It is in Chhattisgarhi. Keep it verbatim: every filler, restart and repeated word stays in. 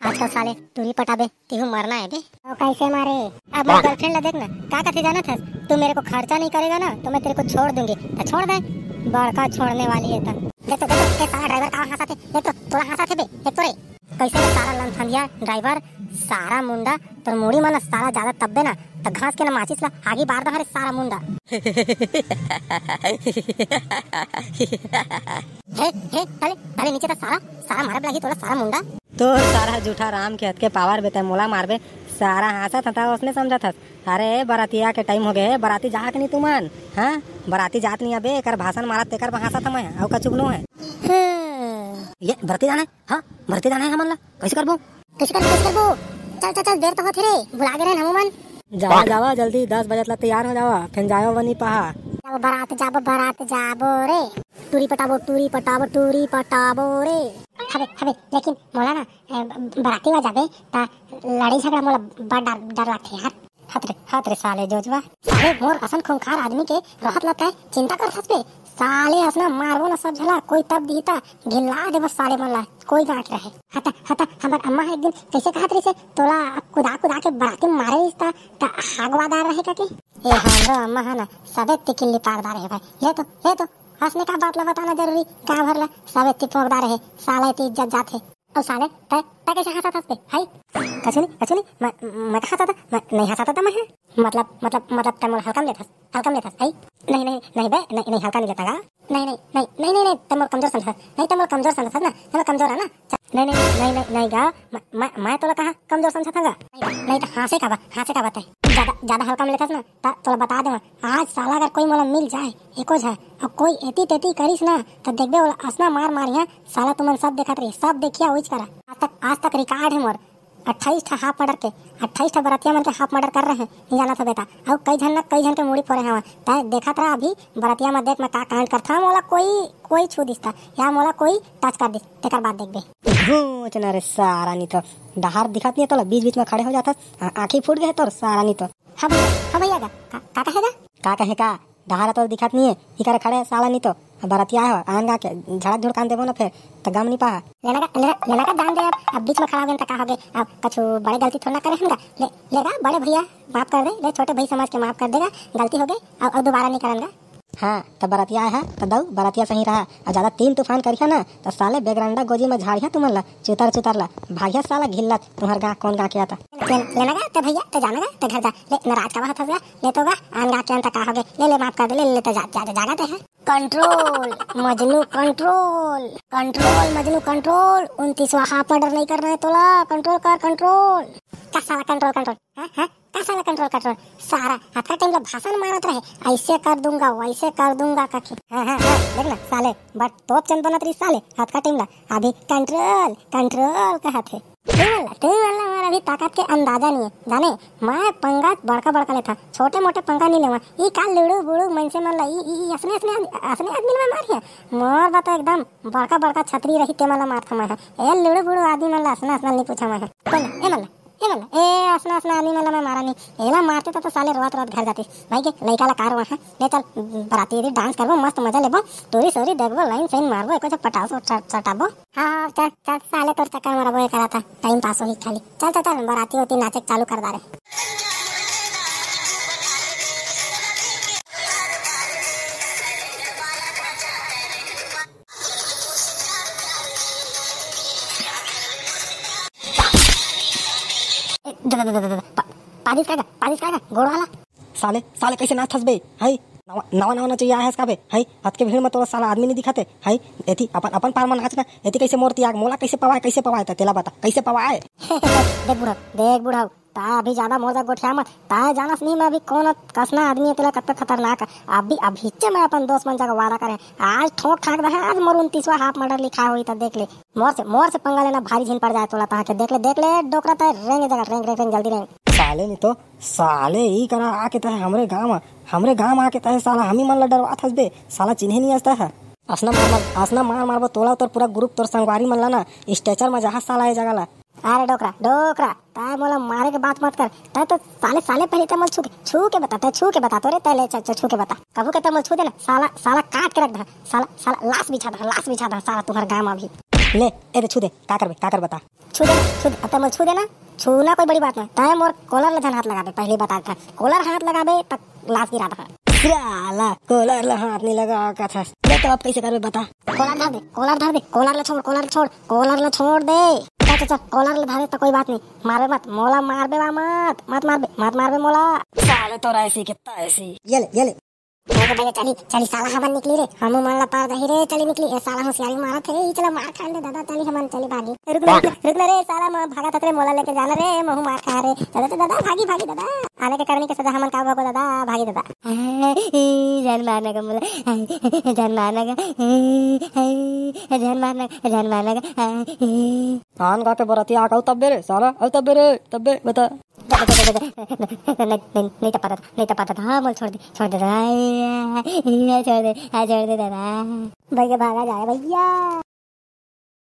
आजकल साले टूरी पटाबे, तेहू मरना हे बे। तो कैसे मारे? अब मोर गर्लफ्रेंड ला देख ना, का कथे जानत हस? "तू मेरे को खर्चा नहीं करेगा ना, तो मैं तेरे को छोड़ दूंगी।" तो छोड़ दे, बड़का छोड़ने वाली है तो। देख तो, देख तो, ए साला ड्राइवर का हंसा थे, देख तो, तोला हंसा थे बे, देख तो रे। कैसे रे सारा लंथंदिया ड्राइवर, सारा मुंडा, तोर मुड़ी मन सारा ज्यादा तब्बे ना, तो घास के ना माचिस ला आगी बार दे रे सारा मुंडा। हे, हे, तले, तले नीचे ता सारा, सारा मारब लागी तोला सारा मुंडा। तोर सारा जूठा राम के हतके पावर बे, तै मोला मारबे, सारा हंसत हता ओसने समझत हस। अरे बरातिया के टाइम हो गे, बराती जाहा के नहीं तुमन, हाँ? बराती जात नहीं अबे, एकर भाषण मारत तेकर बर हंसत हंव मैं, अउ कछु नो हे। हम्म। ये बराती जाना हे, हाँ? बराती जाना हे हमन ला, कैसे करबो? कैसे करबो, कैसे करबो? चल, चल, चल, देर तो होत हे रे, भुला गे रहे हमू मन। जावा, जावा, जल्दी दस बजे ला तैयार हो जावा, फिर जाओ बनी पहा। जाबो बरात, जाबो बरात, जाबो रे। टूरी पटाबो, टूरी पटाबो, टूरी पटाबो रे। हबे, हबे, लेकिन मोला ना, ए, बराती मा जाबे, ता लड़ाई झगड़ा मोला बड़ डर, डर लागथे यार। हत रे, हत रे साले जोजवा। साले मोर असन खूंखार आदमी के रहत ला तै चिंता करथस बे। साले असना मारबो ना सब झला, कोई तब दिही ता गिल्ला देबो साले मन ला, कोई गांठ रहे। हता, हता, हमर अम्मा ह एक दिन कैसे कहत रहिसे, तोला कुदा कुदा के बराती मारे रहिस ता, ता हागवादार रहे का के? ए हमरो अम्मा ह ना सबे तिकिल्ली पारदार हे भाई। ले तो, ले तो, हंसने का बात ला बताना जरूरी, का भर ला सबे तिपोकदार हे, साला इतनी इज्जत जात हे। ओ साले, तै, तै कैसे हंसत हस बे? हाय? कछु नहीं, कछु नहीं, मैं, मैं कहाँ हंसत था? मैं नहीं हंसत था मैं, हैं? मतलब, मतलब, मतलब, तै मोला हल्का में लेथस, हल्का में लेथस, हाय? नहीं, नहीं, नहीं बे, नहीं, नहीं, हल्का नहीं लेता गा। नहीं, नहीं, नहीं, नहीं, नहीं, नहीं, तै मोला कमजोर समझत हस, नहीं, तै मोला कमजोर समझत हस ना, तै मोला कमजोर है ना? च-, नहीं, नहीं, नहीं, नहीं, नहीं गा, मैं, मैं, मैं तोला कहाँ कमजोर समझत हूँ गा? नहीं, नहीं, तो हंसे का बा, हंसे का बा तै? ज्यादा, ज्यादा हल्का में लेथस ना, ता तोला बता दे मैं, आज साला अगर कोई मोला मिल जाए, एको झा, अउ कोई एती तेती करिस ना, त देखबे ओला असना मार मारिहा, साला तुमन सब देखत रही, सब देखिया उइच करा। आज तक, आज तक रिकॉर्ड हे मोर, अट्ठाईस ठा हाफ मर्डर के, अट्ठाईस ठा बरतिया मन के हाफ मर्डर कर रहे हैं, नहीं जानत हो बेटा, अउ कई झन ना कई झन के मुड़ी फोरे हवा। तै देखत रहा अभी, बरतिया में देख मैं का कांड करता हूँ, मोला कोई, कोई छू दिसता, या मोला कोई टच कर दिस, तेकर बाद देखबे। घूच ना रे सारा, नहीं तो डहार दिखत नहीं है तोला, बीच बीच में खड़े हो जाता, आ-, आँखी फूट गए तोर सारा, नहीं तो। हाँ भैया, हाँ भैया का, का, का कहेगा? का कहे का? डहार तो दिखत नहीं है, इकर खड़े साला नहीं तो। अब बरतिया हो, आन गा के झड़क झुड़कान देबो ना फिर, त गम नहीं पहा। लेना का, लेना, लेना का जान दे अब, अब बीच में खड़ा हो गए त का हो गए, अब कछु बड़े गलती थोड़ा ना करे हम गा। ले, लेगा बड़े भैया, माफ कर दे, ले छोटे भाई समझ के माफ कर देगा, गलती हो गई, अब, अब दोबारा नहीं करन गा। हाँ, त बरतिया है, त दऊ, बरतिया सही रहा, अउ ज्यादा तीन तूफान करिया ना, त साले बेगरंडा गोजी में झाड़िया तुमन ला, चुतर चुतर ला, भागिया साला घिल्लत, तुम्हर गा, कौन गा के आता। ले, लेना गा, त भैया, त जाना गा, त घर जा, ले, नाराज का बात हस गा, ले तो गा, आन गा के अंत का हो गए, ले, ले, माफ कर दे, ले, ले, ले, त जा, जा, जा, जागा ते है। Control Majnu control, control Majnu control. उनतीसवाँ हाफ मर्डर नहीं करना है तोला, कंट्रोल कर कंट्रोल। का साला कंट्रोल कंट्रोल, हाँ, हाँ, का साला कंट्रोल कंट्रोल? सारा हतका टाइम ला भाषण मारत रहे, ऐसे कर दूंगा, वैसे कर दूंगा कखे। हाँ, हाँ, हाँ, देख ना साले, बड़ तोप चंद बनत रही साले हतका टाइम ला, अभी कंट्रोल कंट्रोल कहत हे। तुमन ला, तुमन ला मोर अभी ताकत के अंदाजा नहीं है, जाने? मैं पंगा बड़का बड़का लेथा, छोटे मोटे पंगा नहीं लेवा। ई का लुड़ू बुड़ू मनसे मन ला, ई, ई, ई असने, असने आद-, असने आदमी ला मैं मारिया। मोर बा तो एकदम बड़का बड़का छतरी रही, ते मन ला मारथा मैं ह। ए लुड़ू बुड़ू आदमी मन ला असना, असना नहीं पूछा मैं ह। कोन ला? ए मन ला, ए मन ला, ए असना, असना आदमी मन ला मैं मारा नहीं। एला मारते तो, तो साले रोत रोत घर जाते। भाई के लइका ला कार वहाँ, ले चल बराती यदि डांस करबो, मस्त मजा लेबो, टोरी सोरी देखबो, लाइन साइन मारबो, एको झ पटासो, च-, चटाबो। हाँ, हाँ, चल, चल, साले तोर चक्कर में रबो, ये करा था, टाइम पास होही खाली। चल, चल, चल, बराती होती नाचे चालू कर डारे। ए, द, द, द, द, द, प-, पादिस का गा, पादिस का गा, गोड़ वाला। साले, साले कैसे नाचथस बे? हई, नवा, नवा, नवा नचैया आए हस का बे? हई, अतके भीड़ में तोला साला आदमी नहीं दिखत हे। हई, एती अपन, अपन पार में नाच ना, एती कैसे मोर तियाग, मोला कैसे पवाए, कैसे पवाए, त तेला बता, कैसे पवाए? देख बुढ़ा, देख बुढ़ा, ता अभी ज्यादा मोर जग गोठिया मत, ता जानस नहीं मैं अभी कौन कसना आदमी है, तेला कत्ता खतरनाक है। अभी, अभी चे मैं अपन दोस्त मन जग वादा करे, आज ठोक ठाक दे, आज मोर उनतीसवाँ हाफ मर्डर लिखा होई, त देख ले, मोर से, मोर से पंगा लेना भारी झिन पड़ जाए तोला, तहाँ के देख ले, देख ले, डोकरा तय रेंग जगह, रेंग, रेंग, रेंग, जल्दी रेंग। साले नहीं तो, साले ई करा आके तय हमरे गांव, हमरे गांव आके तय साला हमी मन ला डरवात हस बे, साला चिन्हे नहीं हस तय। असना मार मार, असना मार मारबो तोला, तोर पूरा ग्रुप, तोर संगवारी मन ला ना, स्ट्रेचर में जहाज साला ए जगह ला। अरे डोकरा, डोकरा, तय मोला मारे के बात मत कर, तय तो साले, साले पहले तय मोला छू के, छू के बता, तय छू के बता, तोरे तय ले, चल, चल, छू के बता। कभू के तय मोला छू देना, साला, साला काट के रख दे, साला, साला लाश बिछा दे, लाश बिछा दे, साला तुम्हारे गांव में अभी। ले, ए दे, छू दे, का करबे, का करबे, बता। छू दे, छू दे, अब तैं मोला छू देना, छूना कोई बड़ी बात नहीं। तैं मोर कॉलर ला झन हाथ लगाबे, पहली बता देथंव। कॉलर हाथ लगाबे, त लाश गिरा देहूं। साला, कॉलर ला हाथ नहीं लगा कथस। ले, त अब कइसे करबे, बता। कॉलर धर दे, कॉलर धर दे, कॉलर ला छोड़, कॉलर छोड़, कॉलर ला छोड़ दे। चल, चल, चल, कॉलर ला धरे त कोई बात नहीं, मारबे मत, मोला मारबे वा मत, मत मारबे, मत मारबे मोला। साले तोर ऐसी कितना ऐसी। ये ले, ये ले। भैया, भैया, चली, चली, साला हमन निकली रे, हमू मन ला पार दही रे, चली निकली। ए साला होशियारी मारत हे, ई चला मार खान दे दादा, चली हमन चली भागी। रुक ना, रुक ना, रुक ना रे, साला म भागा तक रे, मोला लेके जाना रे, महू मार खा रे। दादा, दादा, भागी, भागी दादा। आने के करनी के सजा हमन का भोगो दादा, भागी दादा। झन मारना का मोला, झन मारना का, झन मारना, झन मारना का। आन गा के बरतिया आ गऊ तब्बे रे, साला, अउ तब्बे रे, तब्बे बता। नहीं, नहीं, नहीं तो पता था, नहीं तो पता था। हाँ, बोल, छोड़ दे, छोड़ दे दादा। छोड़ दे, हाँ, छोड़ दे दादा। भैया, भागा जाए भैया।